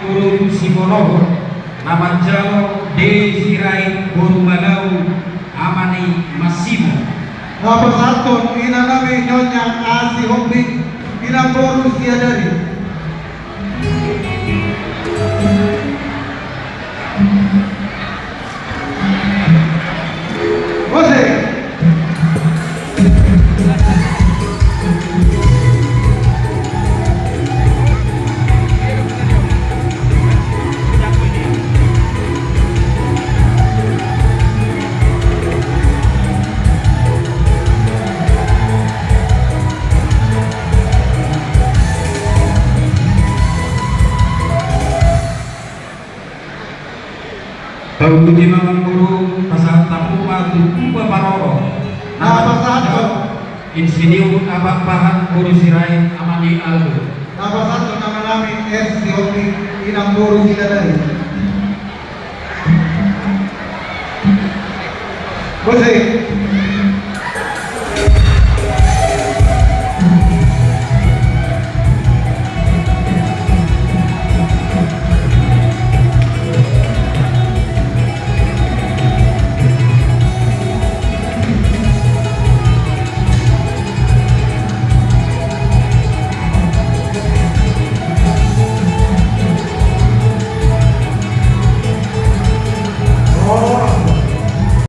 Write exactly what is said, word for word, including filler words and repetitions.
boru Simonohor, na manjalo Desi Sirait boru Malau, ama ni Massimo. Na pasahathon inanami Nyonya A. Sihombing, inang boru Siadari. Musik. Tapuji ma amang boru, pasahat hamu ma tu tuba parorot. Na pasahathon. Insinyur Abang Pahan boru Sirait, ama ni Aldo. Na pasahathon inanami S. Sihombing, inang boru Siadari. Musik.